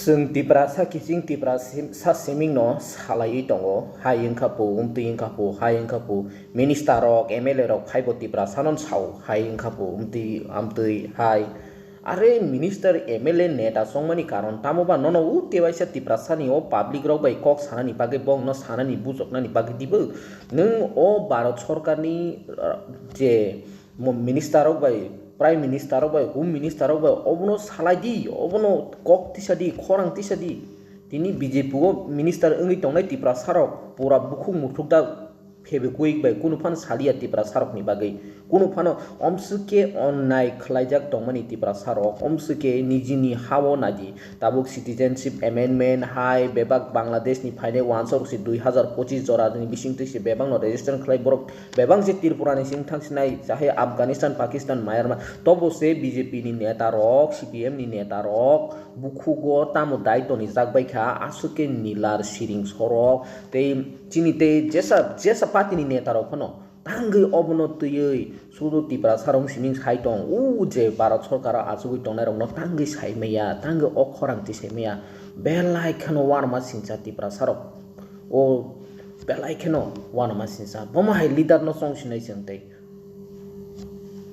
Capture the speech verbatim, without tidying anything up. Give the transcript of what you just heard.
Chwng Tiprasa kiching Tiprasa siming no salaiwi tongo, hai wngkha pu, umtwi wngkha pu, hai wngkha pu, minister rok, M L A rok phaibo Tiprasa no sao, hai wngkha pu, umtwi amtwi hai. Are minister, M L A, neta chongmani karon tamo ba nono o tewaisa Tiprasa ni o public rok bai kok sanani bagwi, bongno sanani bujoknani bagwi dibo? Nwng o Bharat sorkar ni, ah, je mo-, minister rok bai, Prime Minister rok bai, Home Minister rok bai, obono salai di, obono kok tisa di, khorang tisa di. Tini B J P o minister wngwi tongnai Tiprasa rok pura bukhuk muthuk da phebekwi bai kunu phano saliya Tiprasa rok ni bagwi. Kunu phano omswk khe onnai khlaijak tongmani Tiprasa rok, omswk khe nijini ha o naidi. Tabuk citizenship amendment hai bebak Bangladesh ni phainai wansok si dui hazar pochis jora ni bisingtwi se bebak no register khlai borok. Bebak je Tripura ni sing thang sinai, chahai Afghanistan, Pakistan, Myanmar, tobo se B J P ni neta rok, C P M ni neta rok bukhugo tamo daitoni jak bai kha, aswk khe nilar siring sorok tei chini tei jesa, jesa party ni neta rok phano tangwi obono twiwi sudu Tiprasa rok siming sai tong, o je Bharat sorkar o achugwi tongnai rok no tangwi sai maya, tangwi o khorang twi sai maya, belai kheno uanama singcha Tiprasa rok, o belai kheno uanama singcha, bomo hai leader no chong sinai chwng tei.